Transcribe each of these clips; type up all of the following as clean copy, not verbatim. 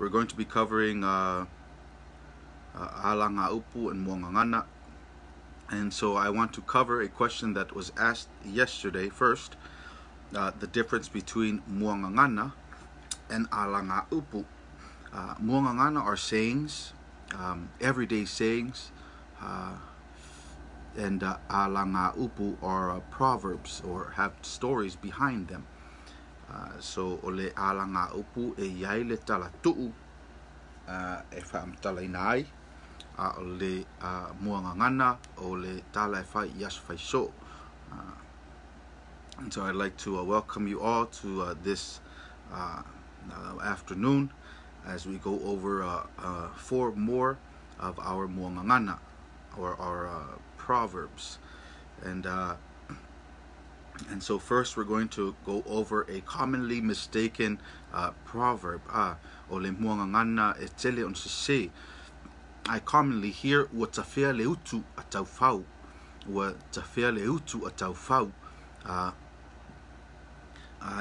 We're going to be covering Alagaupu and Muagagana. And so I want to cover a question that was asked yesterday first, the difference between Muagagana and Alagaupu. Muagagana are sayings, everyday sayings, and Alagaupu are proverbs or have stories behind them. So o le alagaupu e i ai le talatu'u e faamatalaina ai, a o le muagagana o le tala e fai i aso faisoo. And so I'd like to welcome you all to this afternoon as we go over 4 more of our muagagana, or our proverbs. And so first we're going to go over a commonly mistaken proverb. O le muagagana e tele ona sese. I commonly hear ua tafea le utu a taufau. Ua tafea le utu a taufau. A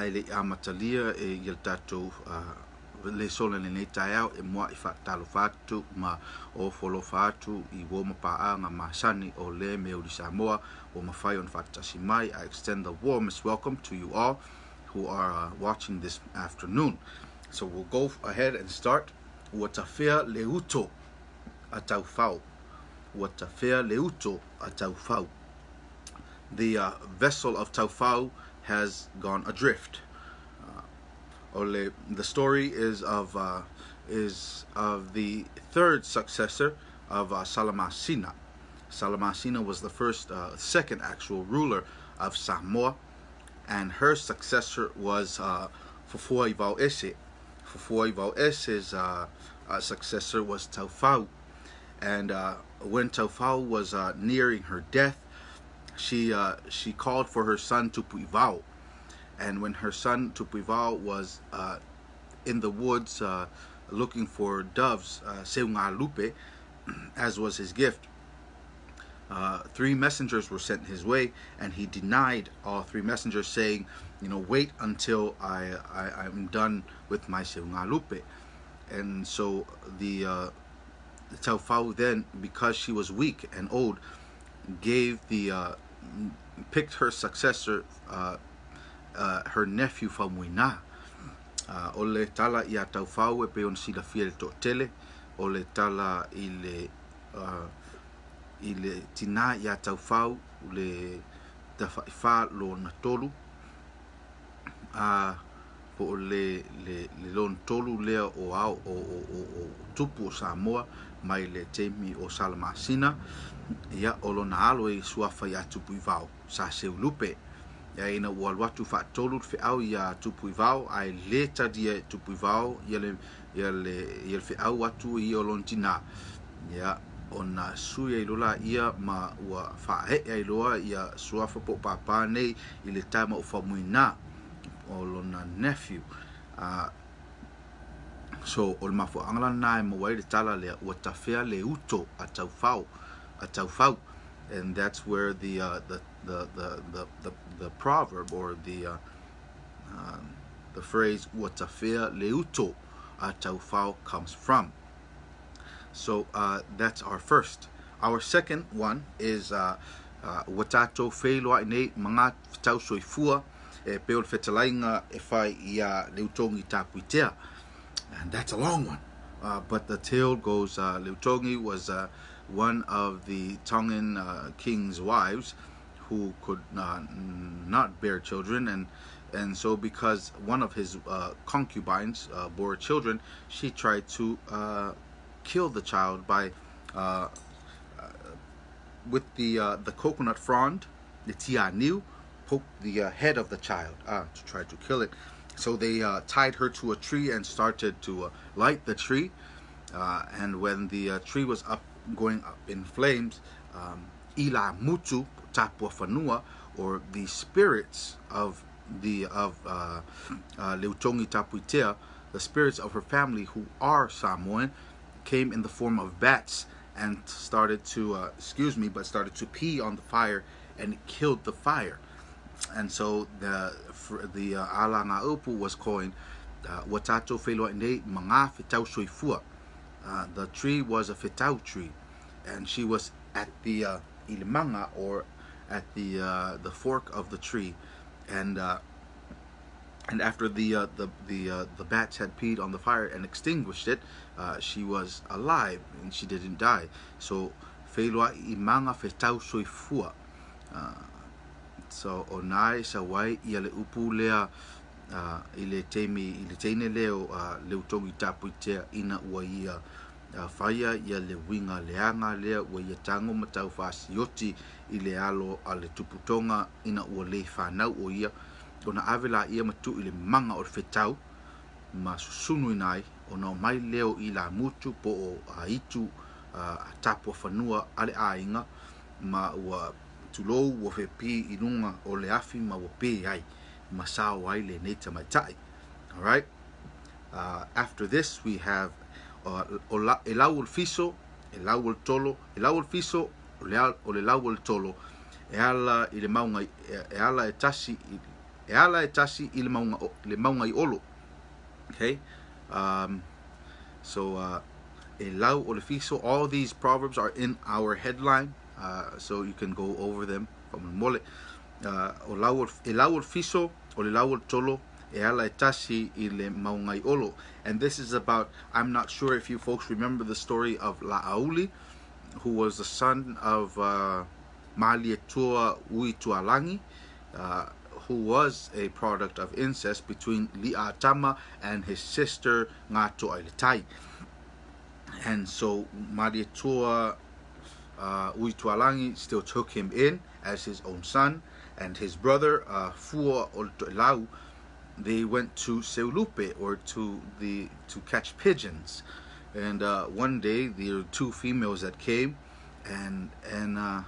e le amatalia e ia le tatou le sola lenei taeao e mua i faatalofa atu ma o folofa atu i uo ma paaaga masani o le mea uli Samoa ua mafai ona faatasi mai. I extend the warmest welcome to you all who are watching this afternoon. So we'll go ahead and start. Ua tafea le uto a taufau. Ua tafea le uto a taufau. The vessel of Taufau has gone adrift. Ole, the story is of the third successor of Salamasina. Salamasina was the second actual ruler of Samoa, and her successor was Fufuaivauese. Fufuaivauese's successor was Taufau, and when Taufau was nearing her death, she called for her son Tupuivao. And when her son Tupuivao was in the woods looking for doves, Seungalupe, as was his gift, 3 messengers were sent his way, and he denied all 3 messengers, saying, wait until I'm done with my Seungalupe. And so the Taufau then, because she was weak and old, picked her successor, her nephew Faumuina. O le tala ia taufau e pe ona silafia le to'atele, o le tala i le tinā ia taufau le tafa'ifa lona tolu, po o le lona tolu lea o ao o tupu o Samoa mai le taimi o Salamasina, ia o lona alo e suafa ia Tupuivao sa Seulupe. Ia ina ua alu atu faatolu le feau ia Tupuivao, ae lē talia e Tupuivao ia le feau atu ia o lona tinā, ia ona sui ai loa ia ma ua faaee ai loa ia suafa po o pāpā nei i le tama o Faumuina o lona nephew. So o le mafuaaga lana e maua ai le tala lea ua tafea le uto a taufau, a taufau. And that's where the proverb or the phrase ua tafea le uto a taufau comes from. So that's our first. Our second one is ua tatou feiloai nei ma ga tausoifua e pei o le fetalaiga e fai ia Leutogi Tapuitea. And that's a long one. But the tale goes, Leutogi was one of the Tongan king's wives who could not bear children, and so because one of his concubines bore children, she tried to kill the child by with the coconut frond, the tianiu, poked the head of the child to try to kill it. So they tied her to a tree and started to light the tree. And when the tree was up, going up in flames, Ila Mutu Tapua Fanua, or the spirits of Leutogi Tapuitea, the spirits of her family who are Samoan, came in the form of bats and started to, excuse me, but started to pee on the fire and killed the fire. And so the Alagaupu was coined. Ua tatou feiloai nei ma ngā whetau soifua. The tree was a whetau tree, and she was at the i le maga or at the the fork of the tree, and and after the the the the bats had peed on the fire and extinguished it, she was alive and she didn't die. So feiloai i maga whetau soifua. So o nā e sau ai ia le upu lea i le taimi i le teine lea o Leutogi Tapuitea ina ua ia faia ia le uiga leaga lea ua ia tago ma tau faasioti i le alo a le Tuputoga ina ua le fanau o ia ona ave laia ma tuu i le maga o le fetau ma susunuina ai ona omai lea o ilamutu po o aitu a tapuafanua a le aiga ma ua tulou ua fepi i luga o le afi ma ua pe ai ma sao ai lenei tamaitai. All right. After this we have o la, e lau o le fiso, e lau o le tolo, e lau o le fiso, o le, o le lau o le tolo, e ala i le mauga, e ala e tasi, e ala e tasi i le mauga, le mauga i olo. Okay. So e lau o le fiso, all these proverbs are in our headline, so you can go over them faamolemole. O lau o, e lau o le fiso, o le lau o le tolo, e ala e tasi i le mauga i olo. And this is about, I'm not sure if you folks remember the story of La'auli, who was the son of Malietoa Uitualangi, who was a product of incest between Li'atama and his sister Ngātoailetai. And so Malietoa Uitualangi still took him in as his own son, and his brother Fua o le Toelau, they went to Seulupe or to the to catch pigeons. And one day there were two females that came, and and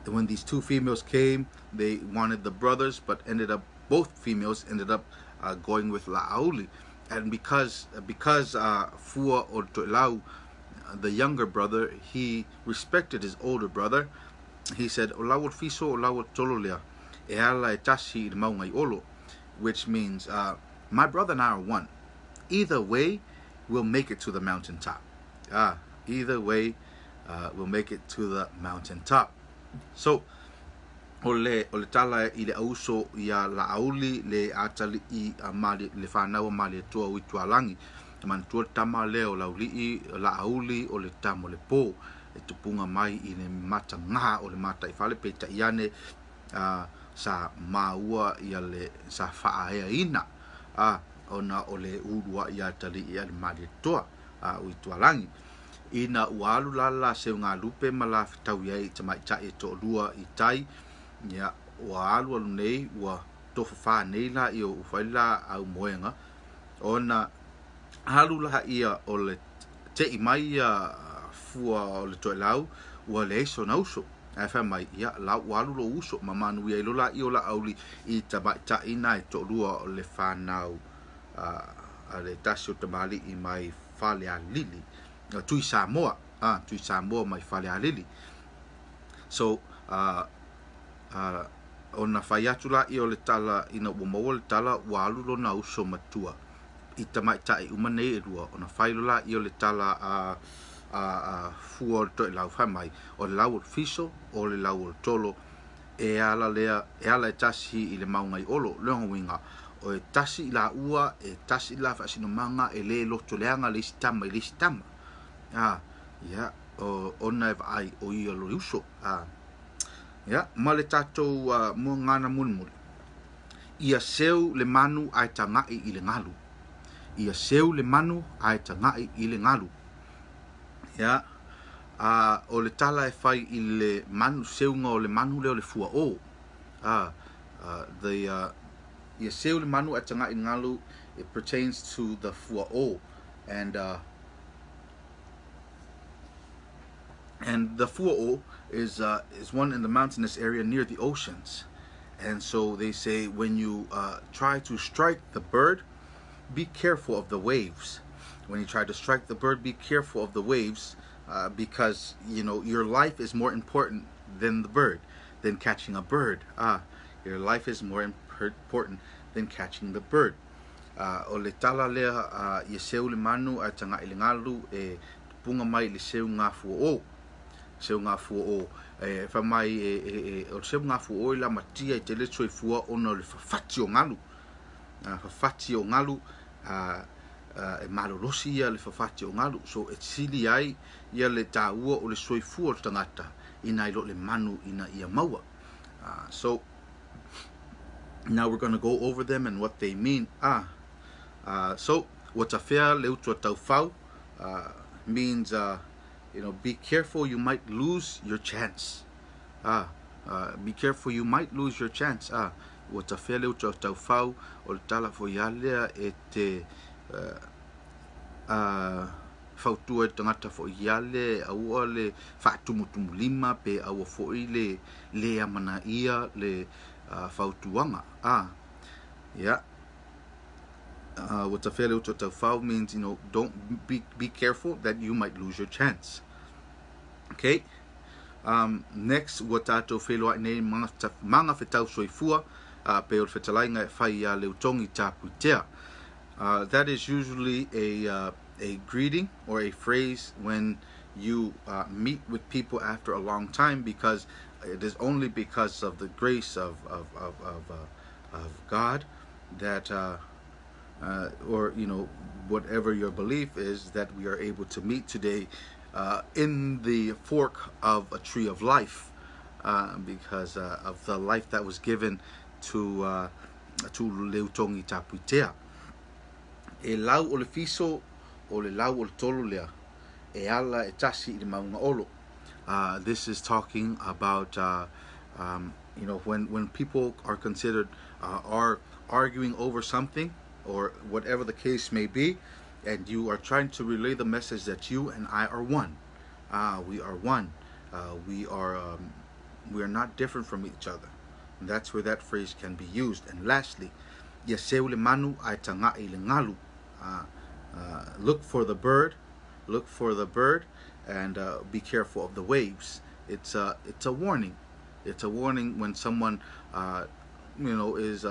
when these two females came, they wanted the brothers, but ended up both females ended up going with La'auli. And because because Fua o le Toelau, the younger brother, he respected his older brother. He said, "O lau o le fiso, o lau o le tolo lea, e ala e tasi i le mauga i olo," which means my brother and I are one. Either way, we'll make it to the mountaintop. Either way, we'll make it to the mountaintop. So, o le, o le tala i le auso ia La'auli le atali'i a Mali, le whanau a Malietoa Uitualangi. E manatua le tama lea o Lauli'i, La'auli o le tama o le pō. E tupunga mai i le matagā o le mataifale peitai ane sa maua ia le sa faaeaina a ona o le ulua'i atali'i a le Malietoa a Uitualangi. Ina ua alu la la seugalupe ma la fetaui ai i tamaitai e toalua i tai, ia, ua alu alu nei, ua tofafā nei laia ua fai la aumoega, ona alu laia o le te'i mai ia fua o le Toelau, ua leai sona uso. Ae fai mai, ia, la ua alu lou uso, ma manuia ai loa laia o Laauli i tamaitai na e toalua o le fanau a le tasi o tamalii mai Falealili, Tui Samoa, Tui Samoa mai Falealili. So, ona fai atu laia o le tala ina ua maua le tala ua alu lona uso matua i tamaitai uma nei e lua ona fai loa laia o le tala a a a fua o le Toelau fai mai o le lau o le fiso o le lau o le tolo e ala lea e ala e tasi i le mauga i olo lona uiga o e tasi i laua e tasi i la faasinomaga e le loto leaga le isi tama i le isi tama a ia o ona e vaai o ia lo le uso a ia ma le tatou muagana mulimuli ia seu le manu ae taga'i i le galu ia seu le manu ae taga'i i le galu ia a o le tala e fai i le manu seuga o le manu lea o le fua'ō a the ia seu le manu ae taga'i i le galu it pertains to the fua'ō and and the fua'ō is is one in the mountainous area near the oceans. And so they say when you try to strike the bird, be careful of the waves. When you try to strike the bird, be careful of the waves because you know your life is more important than the bird, than catching a bird. Your life is more important than catching the bird. O le tala lea ia seu le manu ae taga'i le galu e tupuga mai i le seu gafuo'o. Seu gafuo'o e fai mai e o le seu gafuo'o e lamatia i tele soifua ona o le fafati o galu. Fafati o galu e malolosi ia le fafati o galu. So e sili ai ia le tāua o le soifua o le tagata ina i lo le manu ina ia maua. So now we're going to go over them and what they mean. So ua tafea le utu a taufau means be careful, you might lose your chance. Be careful, you might lose your chance. Ua tafea le utu a taufau o le tala foi alea e te fautua i tagata foi ale aua le faatumutumulima pe aua foi le le amanaia le fautuaga. Yeah. Ua tafea le utu a taufau means, don't be careful that you might lose your chance. Okay. Next, ua tātou feiloa'i nei maga fetau soifua pe o le fetalaiga e fai iā Leutogi Tapuitea. That is usually a greeting or a phrase when you meet with people after a long time, because it is only because of the grace of God that, or whatever your belief is, that we are able to meet today in the fork of a tree of life, because of the life that was given to Leutogi Tapuitea. E lau o le fiso o le lau o le tolo lea e ala e tasi i le maunga olo. This is talking about when people are considered are arguing over something or whatever the case may be, and you are trying to relay the message that you and I are one. We are one. We are not different from each other. And that's where that phrase can be used. And lastly, ia seu le manu ae taga'i le galu. Look for the bird, look for the bird, and be careful of the waves. It's a warning. It's a warning when someone is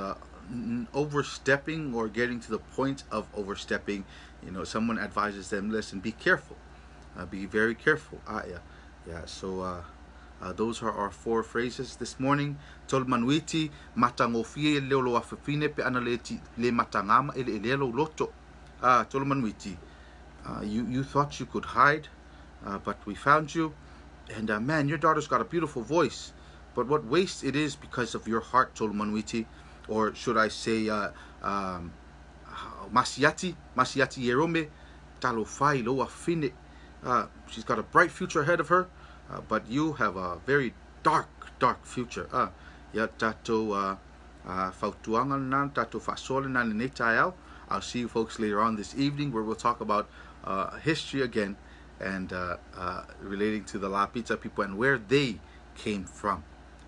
overstepping or getting to the point of overstepping. Someone advises them, listen, be careful, be very careful. Yeah, yeah. So those are our four phrases this morning. Tol manuiti matangofie le leo afafine pe ana le le matangama ele ele lo loto. Tol manuiti, you thought you could hide, but we found you. And man, your daughter's got a beautiful voice. But what waste it is because of your heart, Tol Manuiti, or should I say, Masiati, Masiati Yerome, Talofai Loa Fine. She's got a bright future ahead of her, but you have a very dark, dark future. Ya tato fautuanga na tato fasola na lenei taeao. I'll see you folks later on this evening, where we'll talk about history again and relating to the Lapita people and where they came from.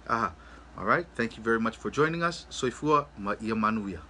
All right. Thank you very much for joining us. Soifua ma ia manuia.